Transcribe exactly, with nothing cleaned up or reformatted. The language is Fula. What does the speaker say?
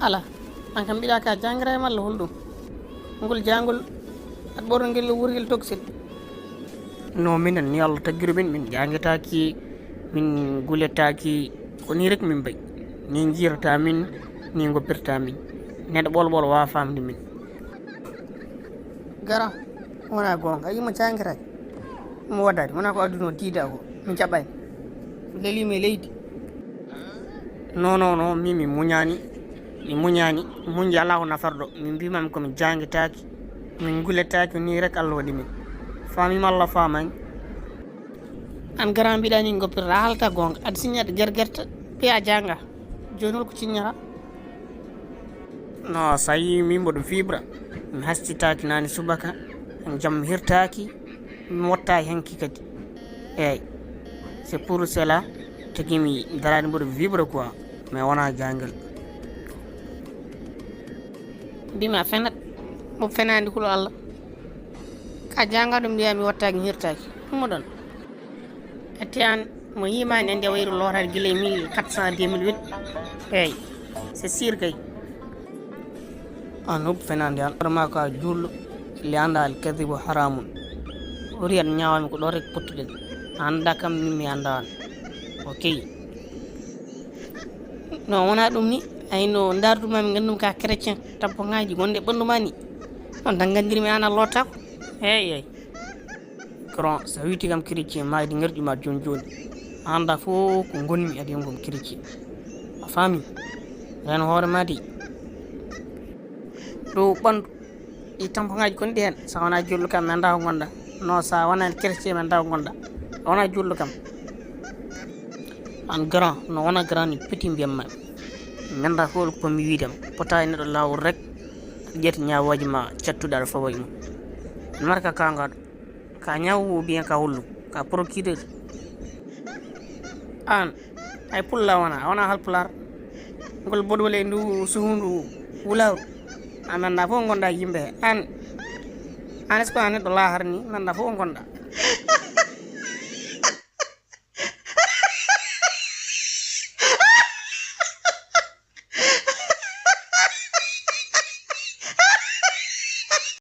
Ala, an kam mbiɗa ka jangiraay malla holɗum? Ngol jangol, aɗa ɓorno ngel wurgel tokosel. No minen ni Allah taggiri min, min jangitaaki, min guletaaki, ko ni rek min mbayi. Ni jirata min, ni goppirta min. Neɗɗo ɓolo ɓolo wawa famde min. Gara, wona gonga, yimo jangiraay. Mo waddade, wona ko adduno diida ko, mi jaɓani. Lelimi e leydi. No, no, no, mi, mi muñani, mi muñani, muñde ala ko nafarɗo. Min mbimami ko mi jangitaaki, min guletaaki, ni rek Allah waɗi min. Famima Allah famani. An gara mbiɗa ni goppirɗa, haalata gonga, aɗa siññata gergerta, piya janga. Joni hol ko ciññata? No, so a yii min mboɗo fibra, mi hastitaaki nani subaka, jam mi hirtaaki, mi wottaaki henki kadi. Eyyi, c'est pour cela tagi mi darani mboɗo vivre quoi, mais wona jangel. Mbimi a fenat, mo fenandi hulo Allah. Ka janga ɗum mbiya mi wottaaki mi hirtaaki. Ɗum mo ɗon. Ete an mo yimani andi a wayru lorade gila e mille quatre cent deux mille huit. Eyyi, c'est sûr kay. An hub fenande an, arma ko a julɗo, li anda al kadibu haramun. Ɓuri an ñawami ko ɗo rek pottuɗen. A anda kam min mi anda an. Ok. No wona ɗum ni, ay no ndardu ma mi gandum ka chrétien, tampongaji gonɗe ɓandu ma ni. On tan gandiri mi an a lottako. Eyyi, eyyi. Grand, so a witi kam chrétien, maydi ngarƴu ma joni joni. A anda fof ko gonmi adi ngom chrétien. A faami? Ren hoore ma de. Ɗo ɓandu, ɗi tampongaji gonɗi hen, so a wona julɗo kam, mi anda ko gonɗa. No, so a wona chrétien, mi anda ko gonɗa. A wona julɗo kam. An grand, no wona grand ni petit mbiyamma. Mi anda fof ko mi wiide ma. Pota e neɗɗo lawol rek, ƴetti ñawoji ma, cattuɗa aɗa fawa e mum. Marka kangaɗo. Ka ñaw ou bien ka holɗum? Ka procureur? An, ay pulla wona, a wona halpular. Ngol boɗwol e ndu suhundu wulawru. A mi anda fof gonɗa yimɓe he. An, an est-ce que a neɗɗo lahar ni? Mi anda fof gonɗa.